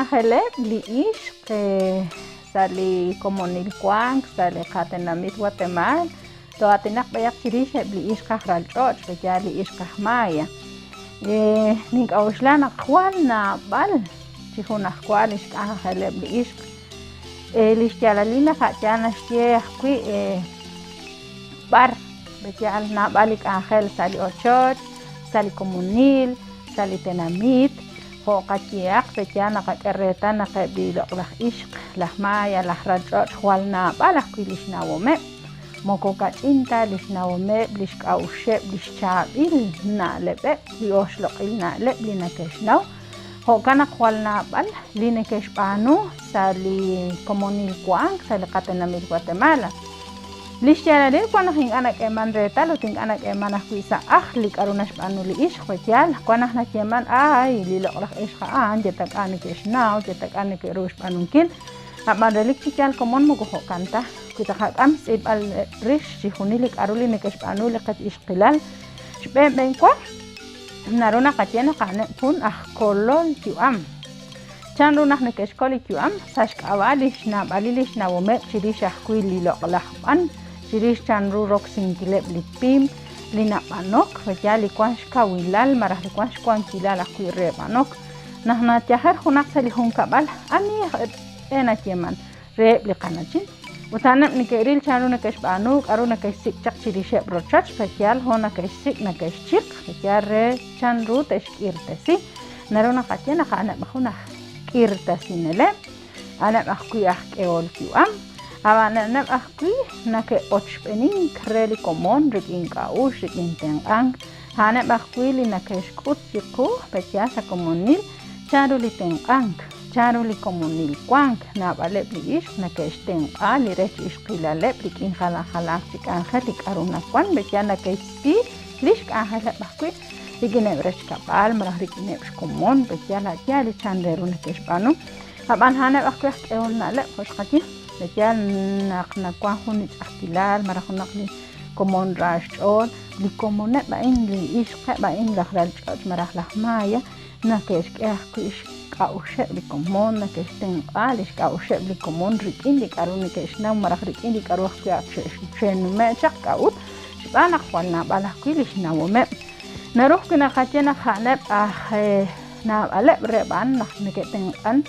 xk'anjeleb' li ixq sa' li komonil wank sa' li qatenamit Watemaal, too'aatinaq b'ayaq chirix eb' li ixq aj ralch'och', pe'yaal li ixq aj Maya. Nink'a'uxla naq jwal naab'al chi junajwa li xk'anjeleb' li ixq. Li xyaalalil naq a' yaal naxye ajwi' b'ar pe'yaal naab'al li k'anjel sa' li ochoch, sa' li komonil, sa' li tenamit, jo' qayehaq pe'yaal naqak'e reetal naq eb' li loq'laj ixq, laj Maya, laj ralch'och' jwal naab'al ajwi' li xnawomeb', moko kach'in ta li xnawomeb', li xk'a'uxeb', li xchaab'il na'leb'eb', li oxloq'il na'leb' li nake'xnaw, jo'kan naq jwal naab'al li neke'xb'aanu sa' li komonil wank sa' li qatenamit Guatemala. Li xyaalalil wan naq ink'a' nak'eeman reetal ut ink'a' nak'eeman ajwi' sa' ajl li k'a'ru naxb'aanu li ixq, we yaal, wan naq nayeeman, Aay, li loq'laj ixq a'an, yal ta k'a' neke'xnaw, yal ta k'a' neke'ru xb'aanunkil. A'b'an relik chi yaal komon moko jo'kan ta. Wi taqak'am xtz'ilb'al rix chixjunil li k'a'ru li neke'xb'aanu li qech ixqilal, xb'een b'een wa, naru naqaye naq a'aneb' jun aj kolol yu'am. Chan ru naq neke'xkol li yu'am? Sa' xk'ab'a' li xnaab'alil li xnawomeb' chirix ajwi' li loq'laj b'an, chirix chan ru roksinkileb' li pim, li nab'anok, yaal li wan xkawilal malaj li wan xwankilal ajwi' re b'anok. Naq nayajer junaq sa' li junkab'al, ani aj e nayeeman? Reheb' li qana'chin. Ut a'aneb' neke'ril chanru neke'xb'aanu, k'aru neke'xsik' chaq chirixeb' rochoch, pe'yaal jo' neke'xsik' neke'xchiq, pe'yaal re chanru te'xk'irtesi. Naru naqaye naq a'aneb' jun aj k'irtasineleb', a'aneb' ajwi' aj k'ehol yu'am, ab'an a'aneb' ajwi' nake'ochb'enink re li komon rik'in k'a'uxl, rik'in tenq'ank, a'aneb' ajwi' li nake'xk'ut chiqu pe'yaal sa' komonil chanru li tenq'ank, chanru li komonil wank. Naab'aleb' li ixq nake'xtenq'a li rech ixqilaleb' rik'in jalan jalanq chi k'anjel li k'a'ru nawan, pe'yaal nake'xsi li xk'anjeleb' ajwi' rik'ineb' rech kab'al malaj rik'ineb' xkomon, pe'yaal a' yaal li chan re ru neke'xb'aanu. Ab'an a'aneb' ajwi' aj k'ehol na'leb' jo' xqaye, pe'yaal naq nawan jun li ch'a'ajkilal malaj junaq li komon ra xch'ool, li komoneb' a'in, li ixqeb' a'in, laj ral ch'och' malaj laj Maya, nake'xk'e ajwi' xk'a'uxeb' li komon, nake'xtenq'a li xk'a'uxeb' li komon rik'in li k'a'ru neke'xnaw malaj rik'in li k'a'ru ajwi' ak xe'nume' chaq. K'a'ut? Xb'aan naq jwal naab'al ajwi' li xnawomeb'. Naru ajwi' naqaye naq a'aneb' aj naab'aleb' re b'an naq neke'tenq'an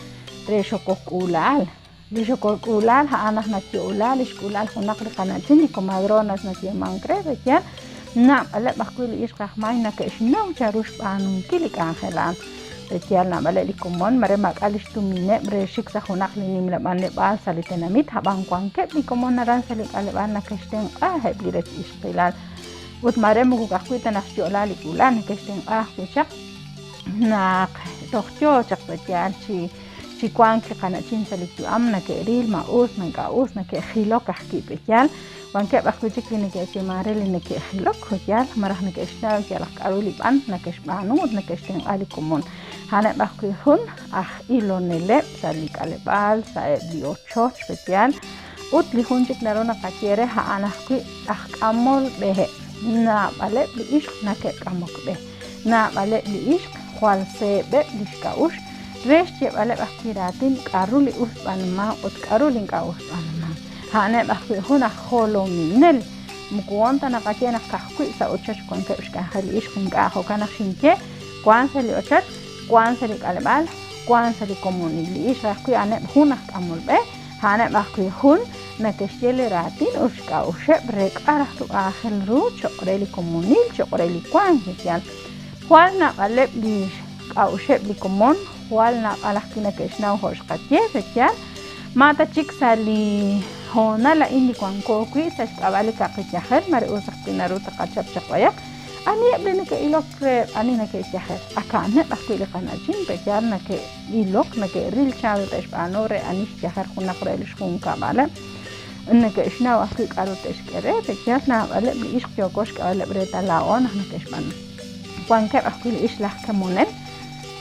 re xokok k'uula'al. Li xokol k'uula'al a'an naq nayo'la li xk'uula'al junaq li qana'chin, li comadronas nayeemank re, pe'yaal? Naab'aleb' ajwi' li ixq aj maay nake'xnaw chanru xb'aanunkil li k'anjel a'an. Pe'yaal naab'aleb' li komon mare maak'a' li xtumineb' re xik sa' junaq li nimla b'anleb'aal sa' li tenamit, ab'an wankeb' li komon aran sa' li k'aleb'aal nake'xtenq'a eb' li rech ixqilal. Ut mare moko ka'ajwi' ta naq xyo'la li k'uula'al nake'xtenq'a ajwi' chaq naq toj yoo chaq pe'yaal chi Chi wank li qana'chin sa' li yu'am nake'ril ma us ma ink'a' us, nake'jilok ajwi' pe'yaal. Wankeb' ajwi' chik li neke'yeeman re li neke'jilok pe'yaal malaj neke'xnaw yalaq k'a'ru li b'an nake'xb'aanu ut neke'xtenq'a li komon. A'aneb' ajwi' jun aj iloneleb' sa' li k'aleb'aal, sa'eb' li ochoch pe'yaal. Ut li jun chik naru naqaye re a'an ajwi' aj k'amol b'eheb'. Naab'aleb' li ixq nake'k'amok b'e. Naab'aleb' li ixq jwal seeb'eb' li xk'a'uxl re xyeeb'aleb' ajwi' raatin k'a'ru li us b'aanumanq ut k'a'ru li ink'a' us b'aanumanq. A'aneb' ajwi' jun aj jolominel. Moko wan ta naqaye naq ka'ajwi' sa' ochoch wankeb' xk'anjel li ixq, ink'a' jo'kan naq xinye, wank sa' li ochoch, wank sa' li k'aleb'aal, wank sa' li komonil. Li ixq ajwi' a'aneb' jun aj k'amol b'e, a'aneb' ajwi' jun Neke'xye li raatin ut xk'a'uxeb' re k'a' raj ru aajel ru choq' re li komonil, choq' re li wank. Yaal, jwal naab'aleb' li xk'a'uxeb' li komon, jwal naab'al ajwi' neke'xnaw jo' xqaye, yaal, ma ta chik sa' li hoonal a'in li wanko wi' sa' xk'ab'a' li kaqi yajel, mare us ajwi' naru taqachap chaq b'ayaq, aniheb' li neke'ilok re ani neke'yajer, ak a'aneb' ajwi' li qana'chin, pe'yaal nake' ilok, neke'ril chanru te'xb'aanu re ani xyajer junaq re li xjunkab'aleb', neke'xnaw ajwi' k'aru te'xk'e re, pe'yaal naab'aleb' li ixq yooko xk'eb'aleb' reetal laa'o naq neke'xb'aanu. Wankeb' ajwi' li ixq laj kemonel,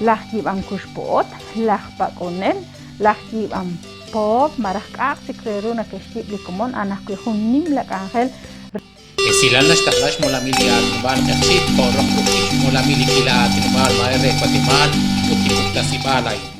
laj yiib'an kuxpo'ot, laj pak'onel, laj yiib'an poop malaj k'a'aq chik re ru neke'xyiib' li komon, a'an ajwi' jun nimla k'anjel. Esilal naxtaqla xmolamil li aatinob'aal Q'eqchi' jo' roq ruq'il xmolamil li k'iila aatinob'aal maare re Watemaal ut li puktasib'aal a'in.